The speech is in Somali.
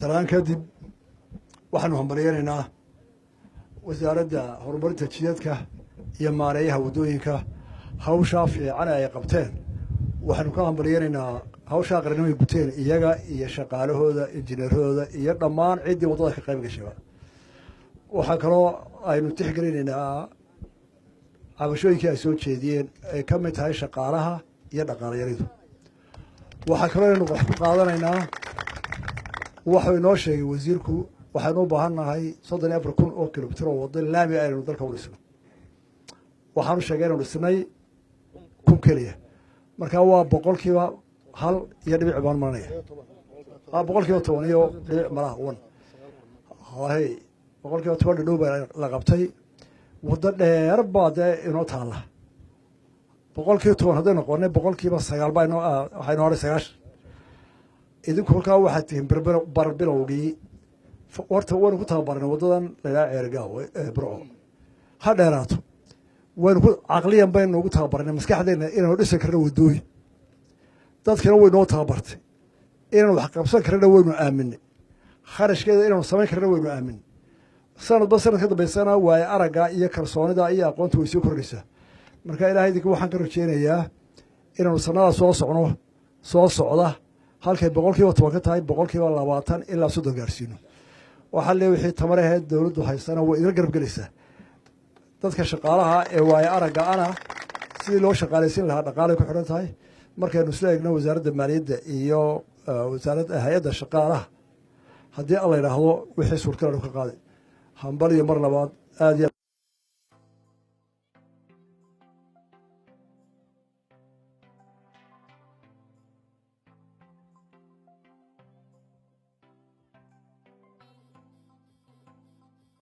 Talaan kadib, waxaanu hambalyeynaynaa Wasaaradda Horumarinta Jidadka iyo maareeyaha waddooyinka hawshaa fiican ee ay qabteen. Waxaanu ka hambalyeynaynaa hawshaa qarannimo ay guteen, iyaga iyo shaqaalahooda, injineeradooda iyo dhammaan ciddii waddada ka qayb gashaba. Waxaa kaloo aynu tixgelinaynaa cabashooyinkii ay soo jeediyeen, ay ka mid tahay shaqaalaha iyo dhaqaalayaridu. Waxaa kaloo aynu wax ku qaadanaynaa waxuu inoo sheegay wasiirku. Waxaynu u baahan nahay 34,000 oo kilomitir oo waddo laami aynu dalka u dhisno. Waxaanu sheegay inanu dhisnay 1,000 keliya, marka waa 1.5% baan maranaya, 10% iyo dhibic malaha one hay, 10% dhadhow baa la qabtay. Waddo dheer baa dee inoo taalla. 10% hadday noqonay, 9% baa inoo, waxaa inoo hadhay 90. Idinku kolkaa waxaad tihiin barbilowgii. Horta waynu ku tababarnay waddadan la yidhaha Ceergaawo ee Burco, ha dheeraato. Waynu ku caqliyan baynu ugu tababarnay maskaxdeena inaynu dhisi karno waddooyin. Dadkina way noo tababartay. Inaynu wax qabsan karana waynu aaminay, kharashkeeda inaynu samayn karana waynu aaminay. Sanadba sanad ka dambaysana waaye aragga iyo kalsoonida iyo aqoonta way sii kordhaysaa. Marka Ilahay idinka waxaan ka rajeynayaa inaanu sannadaa soo socno, soo socda, halkay 10% ka tahay 20% ilaa 30 gaarsiino. Waxaa le wixii tamaraheed dowladdu haysana way idin garab gelaysaa. Dadka shaqaalaha ee waaye aragga ana sidii loo shaqaalaysiin lahaa dhaqaalay ku xidhan tahay. Markaynu isla eegno Wasaaradda Maaliyadda iyo wasaaradda hay-adda shaqaalaha, haddii Alla yidhaahdo, wixii suurtagal ka qaaday. Hambal iyo mar labaad aad iyo